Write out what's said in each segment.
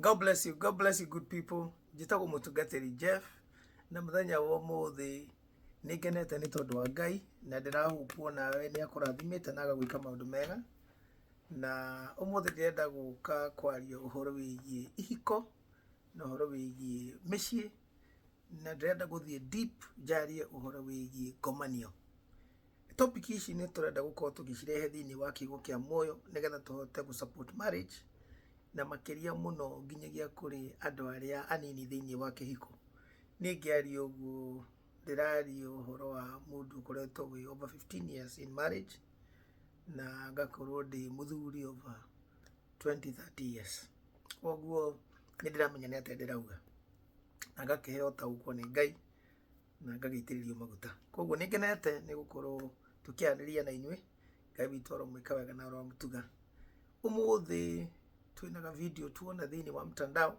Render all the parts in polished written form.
God bless you. God bless you, good people. Njĩtagwo mũtungatĩri Jeff na mũthenya wa ũmũthĩ nĩ ngenete nĩ tondũ wa Ngai na ndĩrahũpwo nawe nĩ akũrathimĩte na agagwĩka maũndũ mega. Na ũmũthĩ ndĩrenda gũka kwaria ũhoro wĩgiĩ ihiko na ũhoro wĩgiĩ mĩciĩ na ndĩrenda gũthiĩ deep njarie ũhoro wĩgiĩ ngomanio. Topic ici nĩ tũrenda gũkorwo tũgĩcirehe thĩinĩ wa kiugo kĩa muoyo nĩgetha tũhote gũ support marriage na makĩria mũno nginyagia kũrĩ andũ arĩa anini thĩinĩ wa kĩhiko. Niĩ ngĩaria ũguo ndĩraria ũhoro wa mũndũ ũkoretwo wĩ over 15 years in marriage na ngakorwo ndĩ mũthuri over 20 30 years. Koguo nĩ ndĩramenya nĩ atĩa ndĩrauga na ngakĩheo ũtaũkwo nĩ Ngai na ngagĩitĩrĩrio maguta. Koguo nĩ ngenete nĩ gũkorwo tũkĩaranĩria na inyuĩ. Ngai witũ aromwĩka wega na aromũtuga. Ũmũthĩ twĩna ga video tuona thĩinĩ wa mtandao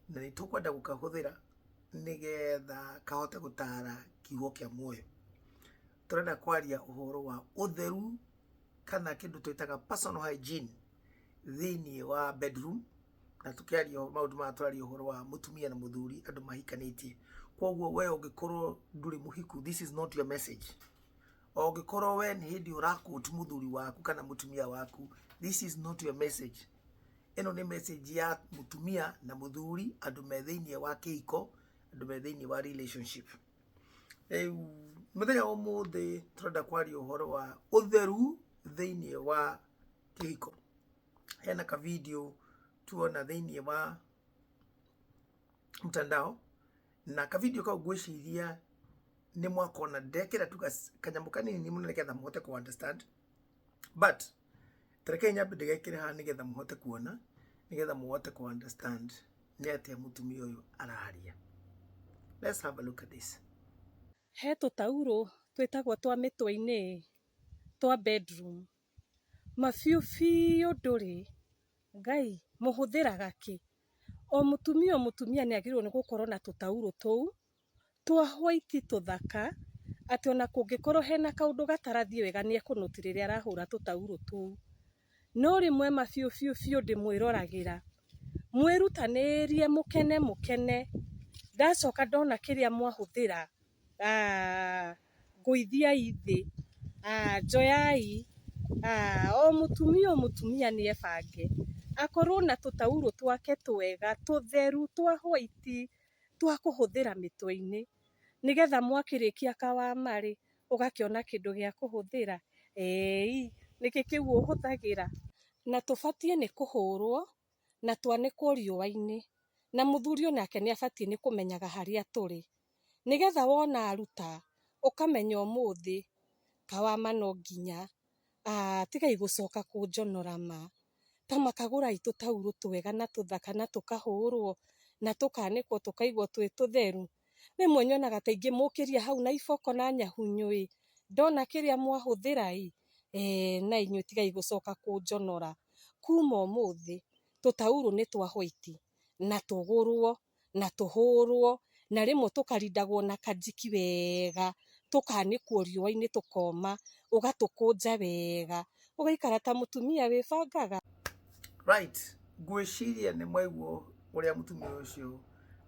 na nĩ tũkwenda gũkahũthĩra nĩgetha kahote gũtara kiugo kĩa muoyo. Tũrenda kwaria ũhoro wa ũtheru kana kĩndũ twĩtaga personal hygiene thĩinĩ wa bedroom na tũkĩaria maũndũ maya tũraria ũhoro wa mũtumia na mũthuri andũ mahikanĩtie. Koguo we ũngĩkorwo ndũrĩ mũhiku, this is not your message. Ũngĩkorwo we nĩ hĩndĩ ũrakũti mũthuri waku kana mũtumia waku, this is not your message. Ĩno nĩ message ya mũtumia na mũthuri, andũ me thĩinĩ wa kĩhiko, andũ me thĩinĩ wa relationship. Rĩu mũthenya wa ũmũthĩ tũrenda kwaria ũhoro wa ũtheru thĩinĩ wa kĩhiko. Hena ka video tuona thĩinĩ wa mtandao na ka video kau ngwĩciria nĩ mwakona. Ndekĩra tu kanyamũ kanini mũno nĩgetha mũhote ku understand, but tarekei nyambe ndĩgekĩre haha nĩgetha mũhote kuona, nĩgetha mũhote ku understand nĩ atĩa mũtumia ũyũ araria. Let's have a look at this. He tũtaurũ twĩtagwo twa mĩtwe-inĩ twa bedroom mabiũ biũ ndũrĩ Ngai mũhũthĩraga kĩ? O mũtumia o mũtumia nĩ agĩrĩirwo nĩ gũkorwo na tũtaurũ tũu twa white tũthaka, atĩ ona kũngĩkorwo hena kaũndũ gatarathiĩ wega nĩ ekũnoti rĩrĩa arahũra tũtaurũ tũu. No rĩmwe ma biũ biũ biũ ndĩmwĩroragĩra, mwĩrutanĩrie mũkene mũkene, ndacoka ndona kĩrĩa mwahũthĩra, ngũithiai thĩ, njoyai. O mũtumia o mũtumia nĩ ebange akorwo na tũtaurũ twake twega tũtheru twa white twa kũhũthĩra mĩtwe-inĩ, nĩgetha mwakĩrĩkia kawama rĩ, ũgakĩona kĩndũ gĩa kũhũthĩra. Ĩĩ, nĩkĩ kĩu ũhũthagĩra? Na tũbatiĩ nĩ kũhũrwo na twanĩkwo riũa-inĩ, na mũthuri onake nĩ abatiĩ nĩ kũmenyaga harĩa tũrĩ, nĩgetha wona aruta ũkamenya ũmũthĩ kawama no nginya. Tigai gũcoka kũnjonora ma, ta makagũrai tũtaurũ twega na tũthaka na tũkahũrwo na tũkanĩkwo tũkaigwo twĩ tũtheru. Rĩmwe nyonaga ta ingĩ mũkĩria hau na iboko na nyahunyũ ĩ, ndona kĩrĩa mwahũthĩra ĩ, na inyuĩ tigai gũcoka kũnjonora. Kuma ũmũthĩ tũtaurũ nĩ twa white na tũgũrwo na tũhũrwo na rĩmwe tũkarindagwo na kanjiki wega, tũkanĩkwo riũa-inĩ tũkoma, ũgatũkũnja wega, ũgaikara ta mũtumia wĩbangaga. Right, ngwĩciria nĩ mwaigua ũrĩa mũtumia ũcio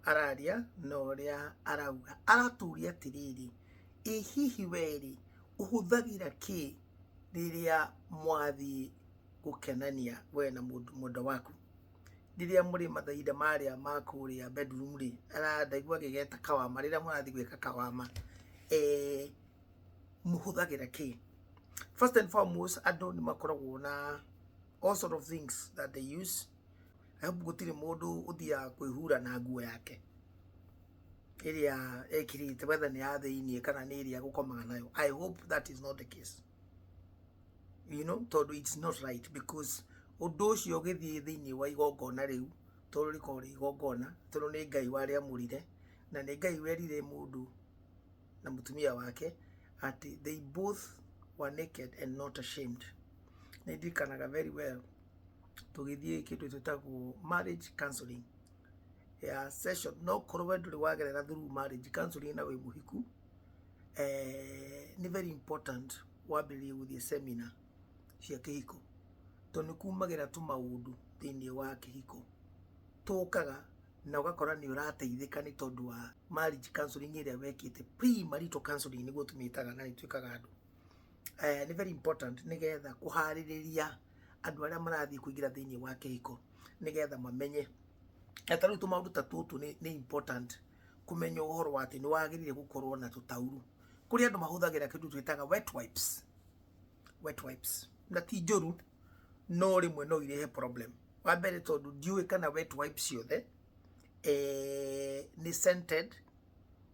araria na ũrĩa arauga. Aratũria atĩrĩrĩ, ĩ hihi we rĩ, ũhũthagĩra kĩ rĩrĩa mwathiĩ gũkenania we na mũndũ mwendwa waku, rĩrĩa mũrĩ mathaida marĩa ma kũrĩa bedroom rĩ, ndaigua agĩgeta kawama, rĩrĩa mũrathiĩ gwĩka kawama, mũhũthagĩra kĩ? First and foremost, andũ nĩ makoragwo na all sort of things that they use. I hope gũtirĩ mũndũ ũthiaga kwĩhura na nguo yake ĩrĩa ekĩrĩte, whether nĩ ya thĩiniĩ kana nĩ ĩrĩa gũkomaga nayo. I hope that is not the case, tondũ it's not right, because ũndũ ũcio ũgĩthiĩ thĩiniĩ wa igongona rĩu, tondũ rĩkoragwo rĩ igongona, tondũ nĩ Ngai warĩamũrire na nĩ Ngai werire mũndũ na mũtumia wake atĩ they both were naked and not ashamed. Nĩ ndirikanaga very well tũgĩthiĩ kĩndũ twĩtagwo marriage counseling ya session. No korwo we ndũrĩ wagerera through marriage counseling na wĩ mũhiku, nĩ very important wambĩrĩrie gũthiĩ seminar cia kĩhiko, tondũ nĩ kumagĩra tũmaũndũ thĩiniĩ wa kĩhiko. Tũkaga na ũgakora nĩ ũrateithĩka nĩ tondũ wa marriage counseling ĩrĩa wekĩte, pre-marital counseling nĩguo tũmĩtaga na nĩ twĩkaga andũ. Nĩ very important nĩgetha kũharĩrĩria andũ arĩa marathiĩ kũingĩra thĩinĩ wa kĩhiko nĩgetha mamenye. Na ta rĩu tũmaũndũ ta tũtũ nĩ important kũmenya ũhoro wa atĩ nĩ wagĩrĩire gũkorwo na tũtauru. Kũrĩ andũ mahũthagĩra kĩndũ twĩtaga wet wipes. Wet wipes na ti njũru, no rĩmwe no irehe problem. Wa mbere, tondũ ndiũĩ kana wet wipes ciothe nĩ scented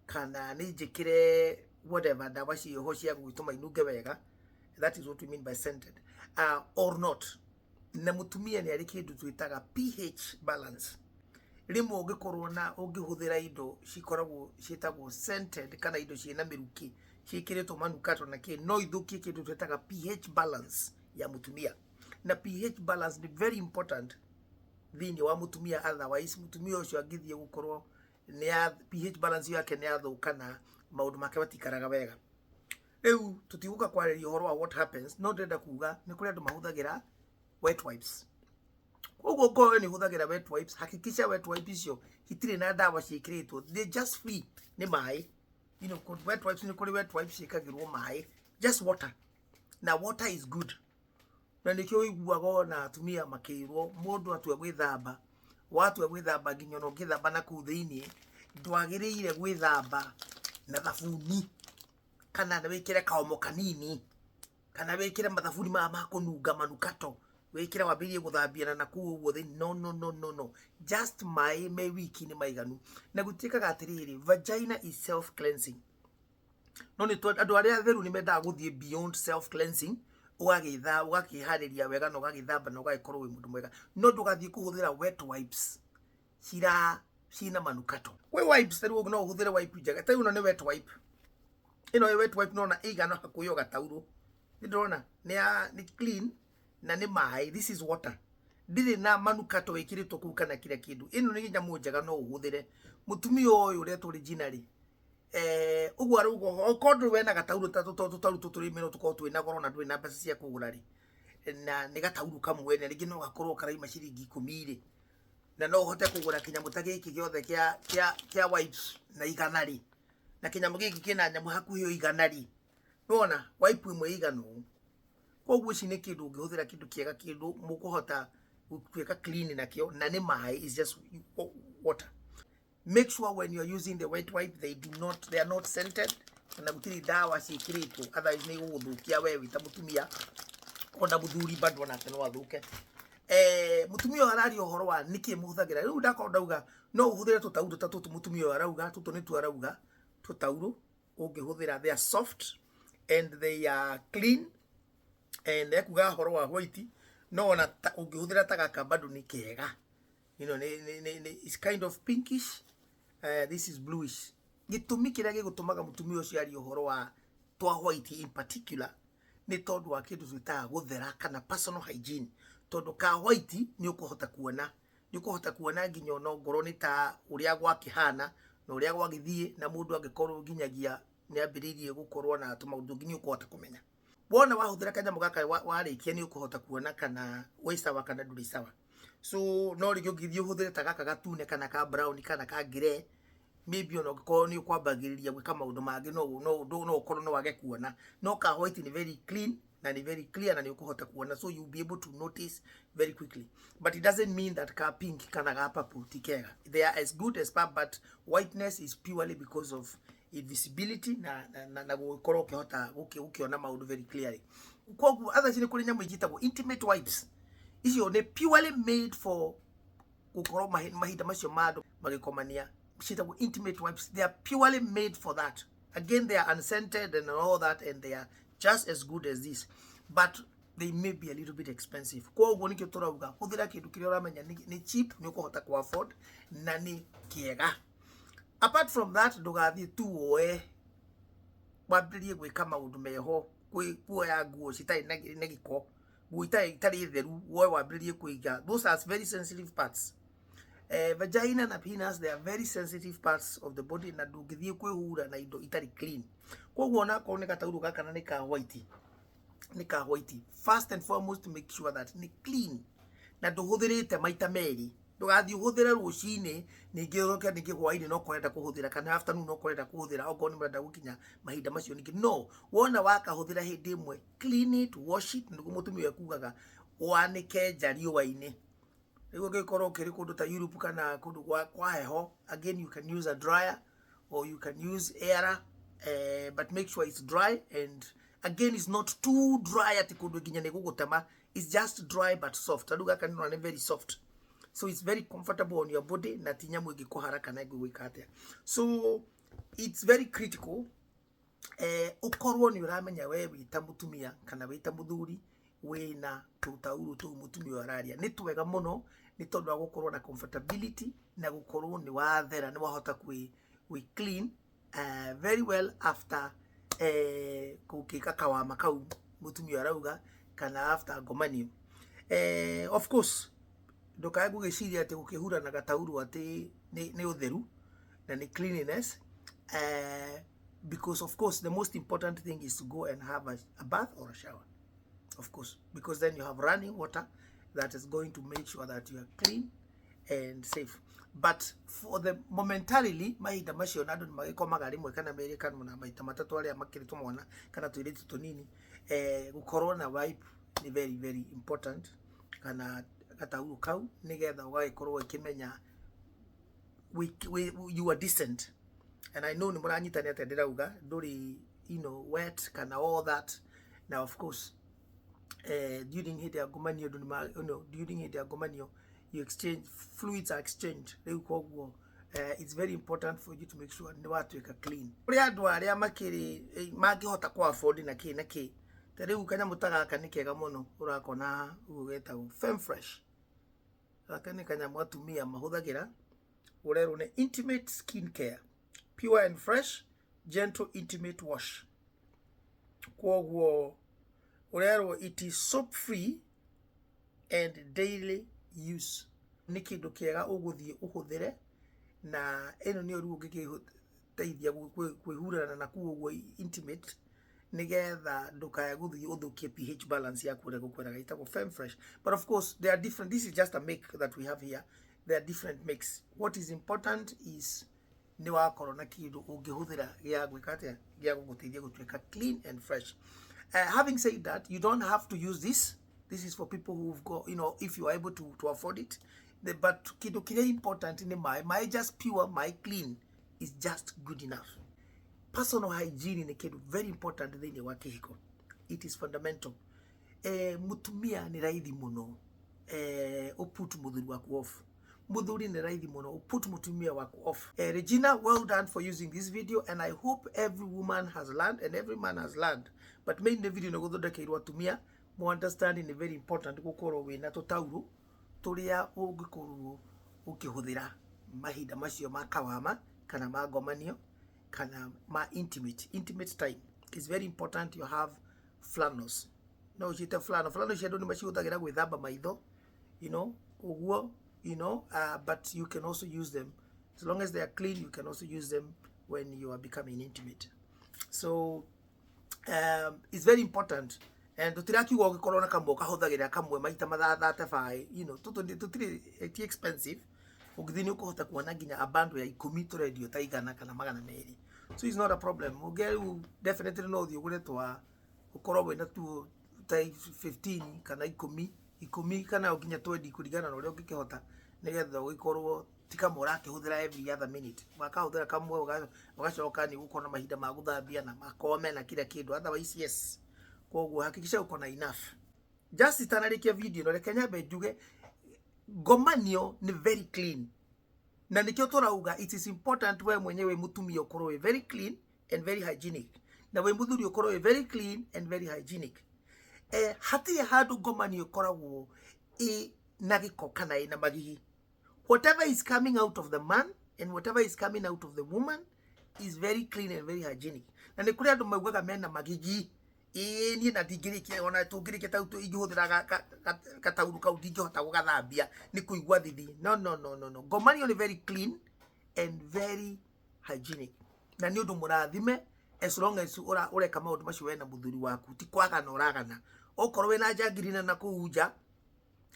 kana nĩ njĩkĩre whatever ndawa ciĩho cia gũgĩtũma inunge wega, that is what we mean by scented, or not. Na mũtumia nĩ arĩ kĩndũ twĩtaga pH balance. Rĩmwe ũngĩkorwo na ũngĩhũthĩra indo cikoragwo ciĩtagwo scented kana indo ciĩna mĩrukĩ ciĩkĩrĩtwo manukato na kĩ, no ithũkie kĩndũ twĩtaga pH balance ya mũtumia. Na pH balance nĩ very important thĩinĩ wa mũtumia, otherwise mũtumia ũcio angĩthiĩ gũkorwo nĩ ya pH balance yake nĩ yathũka na maũndũ make matikaraga wega. Rĩu tũtigũka kwarĩria ũhoro wa what happens, no ndĩrenda kuga nĩ kũrĩ andũ mahũthagĩra wet wipes. Koguo ngorwo nĩ ũhũthagĩra wet wipes, hakikisha wet wipes icio itirĩ na ndawa ciĩkĩrĩtwo, they just free, nĩ maĩ. Wet wipes, nĩ kũrĩ wet wipes ciĩkagĩrwo maĩ, just water, na water is good. Na nĩkĩo ũiguaga ona atumia makĩrwo mũndũ atua gwĩthamba, watua gwĩthamba, nginya ona ũngĩthamba na kũu thĩiniĩ, ndwagĩrĩire gwĩthamba na thabuni kana wĩkĩre kaomo kanini kana wĩkĩre mathabuni maya ma kũnunga manukato, wĩkĩre wambĩrĩrie gũthambia na kũu ũguo thĩinĩ. No, no, no, no, no, just maĩ me wiki nĩ maiganu. Na gũtuĩkaga atĩrĩrĩ, vagina is self cleansing, no nĩ andũ arĩa atheru nĩ mendaga gũthiĩ beyond self cleansing, ũgagĩtha ũgakĩharĩria wega na ũgagĩthamba na ũgagĩkorwo wĩ mũndũ mwega, no ndũgathiĩ kũhũthĩra wet wipes cira cina manukato. Kwĩ wipes rĩu no ũhũthĩre wipe njega, ta ĩno nĩ wet wipe. Ĩno ĩ wet wipe nona ĩigana hakuhĩ o gataurũ. Nĩ ndĩrona nĩ ya nĩ clean na nĩ maĩ, this is water, ndirĩ na manukato ĩkĩrĩtwo kũu kana kila kĩndũ. Ĩno nĩ nyamũ njega no ũhũthĩre. Mũtumia ũyũ ũretwo Regina rĩ, ũguo arauga okorwo ndũrĩ wena gataurũ ta tũtaurũ tũtũ rĩmwe no tũkorwo twĩna goro na ndũrĩ na mbeca cia kũgũra rĩ, na nĩ gataurũ kamwe na rĩngĩ no gakorwo karaima ciringi 10 rĩ, na no ũhote kũgũra kĩnyamũ ta gĩkĩ gĩothe kĩa wipes na 100 rĩ, na kĩnyamũ gĩkĩ kĩna nyamũ hakuhĩ o 100 rĩ, nĩwona wipe ĩmwe ĩigana ũũ. Koguo ici nĩ kĩndũ ũngĩhũthĩra, kĩndũ kĩega, kĩndũ mũkũhota gũtuĩka clean nakĩo, na nĩ maĩ, is just water. Make sure when you are using the wet wipe, they are not scented na gũtirĩ ndawa ciĩkĩrĩtwo, otherwise nĩ igũgũthũkia we wĩ ta mũtumia, ona mũthuri bado onake no athũke. Mũtumia ũyũ araria ũhoro wa nĩkĩ mũhũthagĩra. Rĩu ndakorwo ndauga no ũhũthĩre tũtaurũ ta tũtũ. Mũtumia ũyũ arauga tũtũ nĩtuo, arauga tũtaurũ ũngĩhũthĩra, they are soft and they are clean, and ekuga ũhoro wa white, no ona ũngĩhũthĩra ta gaka bado nĩ kega. Nĩ it's kind of pinkish, this is bluish. Gĩtũmi kĩrĩa gĩgũtũmaga mũtumia ũcio arie ũhoro wa twa white in particular nĩ tondũ wa kĩndũ twĩtaga gũthera kana personal hygiene, tondũ ka white nĩ ũkũhota kuona nginya ona ongorwo nĩ ta ũrĩa gwakĩhana na ũrĩa gwagĩthiĩ, na mũndũ angĩkorwo nginyagia nĩ ambĩrĩirie gũkorwo na tũmaũndũ nginya ũkũhota kũmenya. Wona wahũthĩra kanyamũ gaka warĩkia, nĩ ũkũhota kuona kana wĩ sawa kana ndũrĩ sawa. So no rĩngĩ ũngĩthiĩ ũhũthĩre ta gaka gatune kana ka brown kana ka grey, maybe ona ũngĩkorwo nĩ ũkwambagĩrĩria gwĩka maũndũ mangĩ, no ũkorwo no wage kuona. No ka white nĩ very clean na nĩ very clear na nĩ ũkũhota kuona, so you'll be able to notice very quickly. But it doesn't mean that ka pink kana ga purple ti kega. They are as good as purple, but whiteness is purely because of invisibility na gũkorwo ũkĩhota gũkĩona maũndũ very clearly. Koguo others, nĩ kũrĩ nyamũ ingĩ intimate wipes. Icio nĩ purely made for gũkorwo mahinda macio ma andũ magĩkomania, ciĩtagwo intimate wipes. They are purely made for that. Again, they are unscented and all that, and they are just as good as this, but they may be a little bit expensive. Koguo nikĩo tũrauga hũthĩra kĩndũ kĩrĩa ũramenya nĩ cheap, nĩ ũkũhota ku afford na nĩ kĩega. Apart from that, ndũgathiĩ tu woe wambĩrĩrie gwĩka maũndũ meho, kuoya nguo citarĩ na gĩko, nguo itarĩ theru, woe wambĩrĩrie kũiga. Those are very sensitive parts. Vagina na penis, they are very sensitive parts of the body, na ndũngĩthiĩ kwĩhura na indo itarĩ clean. Koguo onakorwo nĩ gataurũ gaka na nĩ ka white, first and foremost make sure that nĩ clean na ndũhũthĩrĩte maita merĩ. Ndũgathiĩ ũhũthĩre rũcinĩ, ningĩ ũcoke ningĩ hwainĩ no kũrenda kũhũthĩra, kana afternoon no kũrenda kũhũthĩra, okorwo nĩ mũrenda gũkinya mahinda macio ningĩ. No wona wakahũthĩra hĩndĩ ĩmwe, clean it, wash it, nĩguo mũtumia ũyũ ekugaga, wanĩke nja riũa-inĩ. Rĩu ũngĩkorwo ũkĩrĩ kũndũ ta Europe kana kũndũ kwa heho, again you can use a dryer or you can use air, but make sure it's dry, and again it's not too dry atĩ kũndũ nginya nĩ gũgũtema. It's just dry but soft. Rĩu gaka nĩ nĩ very soft, so it's very comfortable on your body, na ti nyamũ ĩngĩkũhara kana ĩngĩgwĩka atĩa. So it's very critical ũkorwo nĩ ũramenya we wĩ ta mũtumia kana wĩ ta mũthuri wĩna tũtaurũ tũu mũtumia ũyũ araria. Nĩ twega mũno nĩ tondũ wa gũkorwo na comfortability na gũkorwo nĩ wathera, nĩ wahota kwĩ clean very well after gũkĩka kawama kau mũtumia ũyũ arauga, kana after ngomanio. Of course ndũkae gũgĩciria atĩ gũkĩhura na gataurũ atĩ nĩ ũtheru na nĩ cleanliness, because of course the most important thing is to go and have a bath or a shower, of course, because then you have running water that is going to make sure that you are clean and safe. But for the momentarily, mahinda macio na andũ nĩ magĩkomaga rĩmwe kana merĩ kana na maita matatũ arĩa makĩrĩ tũmwana kana tũirĩtu tũnini, gũkorwo na wipe nĩ very very important, kana gataurũ kau, nĩgetha ũgagĩkorwo ũkĩmenya you are decent. And I know nĩ mũranyitania atĩa ndĩrauga, ndũrĩ wet kana all that. Now of course during hĩndĩ ya ngomanio andũ nĩma during hĩndĩ ya ngomanio you exchange fluids, are exchanged. Rĩu koguo it's very important for you to make sure nĩ watuĩka clean. Kũrĩ andũ arĩa makĩrĩ mangĩhota kũ afford na kĩ na kĩ, ta rĩu kanyamũ ta gaka nĩ kega mũno, ũrakona ũguo getagwo Femfresh. Gaka nĩ kanyamũ atumia mahũthagĩra, ũrerwo nĩ intimate skin care, pure and fresh, gentle intimate wash. Koguo ũrerwo it is soap free and daily use. Nĩ kĩndũ kĩega ũgũthiĩ ũhũthĩre, na ĩno nĩyo rĩu ũngĩkĩteithia kwĩhurana na kũu ũguo intimate, nĩgetha ndũkae gũthiĩ ũthũkie pH balance yaku ũrĩa gũkwĩraga. Ĩtagwo Femfresh, but of course they are different. This is just a make that we have here. There are different makes. What is important is nĩ wakorwo na kĩndũ ũngĩhũthĩra gĩa gwĩka atĩa, gĩa gũgũteithia gũtuĩka clean and fresh. Having said that, you don't have to use this. This is for people who've got, if you are able to afford it. But kĩndũ kĩrĩa important nĩ maĩ. Maĩ just pure, maĩ clean is just good enough. Personal hygiene nĩ kĩndũ very important thĩinĩ wa kĩhiko. It is fundamental. Mũtumia nĩ raithi mũno ũput mũthuri waku off. Mũthuri nĩ raithi mũno ũput mũtumia waku off. Regina, well done for using this video, and I hope every woman has learned and every man has learned. But mainly video nĩ gũthondekeirwo atumia mo understanding nĩ very important gũkorwo wĩna tũtaurũ tũrĩa ũngĩkorwo ũkĩhũthĩra mahinda macio ma kawama kana ma ngomanio kana ma intimate time. It's very important you have flannels. No ũciĩte flannel. Flannel icio andũ nĩ macihũthagĩra gwĩthamba maitho, ũguo, but you can also use them as long as they are clean. You can also use them when you are becoming intimate. So it's very important, and tũtirakiuga ũngĩkorwo na kamwe ũkahũthagĩra kamwe maita mathathate baĩ, tũtũ tũtirĩ ti expensive. Ũngĩthiĩ nĩ ũkũhota kuona nginya a bundle ya 10 tũrendio ta 100 kana 200, so it's not a problem. Ũngĩ rĩu definitely no ũthiĩ ũgũre twa ũkorwo wĩna tuo ta 15 kana 10 10 kana nginya 20, kũringana na ũrĩa ũngĩkĩhota, nĩgetha ũgĩkorwo ti kamwe ũrakĩhũthĩra every other minute. Wakahũthĩra kamwe, ũgacoka nĩ ũgũkorwo na mahinda ma gũthambia na makome na kila kĩndũ. Otherwise, yes, koguo hakikisha uko na enough. Just itanarĩkia video ĩno, reke nyambe njuge ngomanio nĩ very clean, na nĩkĩo tũrauga it is important we mwenyewe mũtumia ũkorwo wĩ very clean and very hygienic, na wĩ mũthuri ũkorwo wĩ very clean and very hygienic. Hatirĩ handũ ngomanio ĩkoragwo ĩ na gĩko kana ĩna magigi. Whatever is coming out of the man and whatever is coming out of the woman is very clean and very hygienic. Na nĩ kũrĩ andũ maugaga mena magigi, ĩĩ niĩ na ndingĩrĩkia, ona tũngĩrĩkia tau ingĩhũthĩra gatauru kau ndingĩhota gũgathambia nĩ kũigua thithi. No, no, no, no, no, ngomanio nĩ very clean and very hygienic, na nĩ ũndũ mũrathime as long as ũreka maũndũ macio we na mũthuri waku, ti kwagana ũragana. Okorwo wĩna njangiri na nakũu nja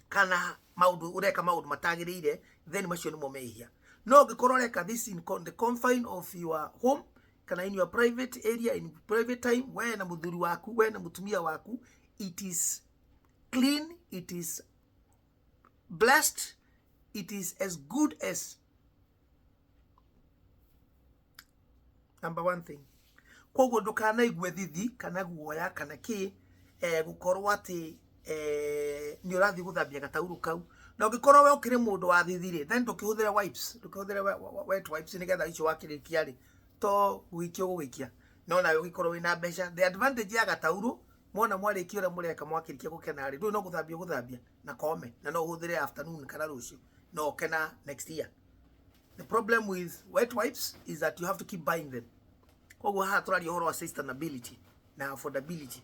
kana maũndũ ũreka maũndũ matagĩrĩire, Then macio nĩmo mehia. No ũngĩkorwo ũreka this in the confine of your home kana in your private area, in private time, we na mũthuri waku, we na mũtumia waku, it is clean, it is blessed, it is as good as number one thing. Koguo ndũkanaigue thithi kana guoya kana kĩ gũkorwo atĩ nĩ ũrathiĩ gũthambia gataurũ kau. Na ũngĩkorwo we ũkĩrĩ mũndũ wa thithi rĩ, then ndũkĩhũthĩre wipes, ndũkĩhũthĩre wet wipes, nĩgetha icio wakĩrĩkia rĩ, to gũikia ũgũgĩikia. No nawe ũgĩkorwo wĩna mbeca, the advantage ya gataurũ, mwona mwarĩkia ũrĩa mũreka, mwakĩrĩkia gũkena rĩ, ndũĩ no gũthambia ũgũthambia na kome, na no ũhũthĩre afternoon kana rũciũ, no ũke na next year. The problem with wet wipes is that you have to keep buying them. Koguo haha tũraria ũhoro wa sustainability na affordability.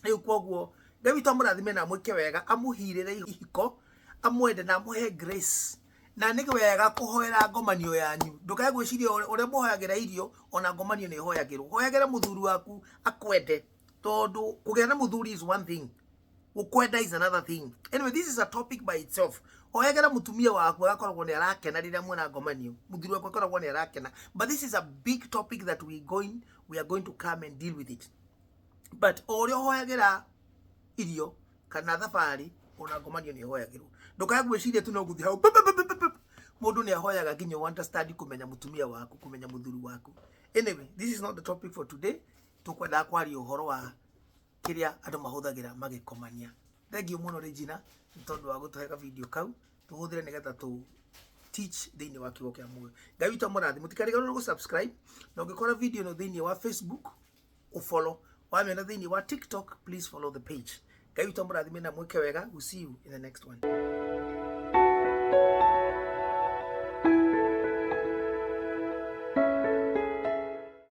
Rĩu koguo Ngai witũ amũrathime na amwĩke wega, amũhirĩre ihiko, amwende na amũhe grace. Na nĩ wega kũhoera ngomanio yanyu. Ndũkae gwĩciria ũrĩa mũhoyagĩra irio, ona ngomanio nĩ ĩhoyagĩrwo. Hoyagĩra mũthuri waku akwende, tondũ kũgĩa na mũthuri is one thing, gũkwenda is another thing. Anyway, this is a topic by itself. Hoyagĩra mũtumia waku agakoragwo nĩ arakena rĩrĩa mwena ngomanio, mũthuri waku akoragwo nĩ arakena. But this is a big topic that we are going to come and deal with it. But o ũrĩa ũhoyagĩra irio kana thabarĩ, ona ngomanio nĩ ĩhoyagĩrwo. Ndũkae gwĩciria tu no gũthiĩ hau pip, pip, pip, pip. Mũndũ nĩ ahoyaga nginya understand kũmenya mũtumia waku, kũmenya mũthuri waku. Anyway, this is not the topic for today. Tũkwendaga kwaria ũhoro wa kĩrĩa andũ mahũthagĩra magĩkomania. Thank you mũno Regina nĩ tondũ wa gũtũhe ka video kau tũhũthĩre nĩgetha tũ teach thĩinĩ wa kiugo kĩa muoyo. Ngai witũ amũrathime. Mũtikariganĩrwo gũ subscribe, na ũngĩkora video ĩno thĩinĩ wa Facebook, ũfollow. Wamĩona thĩinĩ wa TikTok, please follow the page. Ngai witũ amũrathime na mwĩke wega. We'll see you in the next one.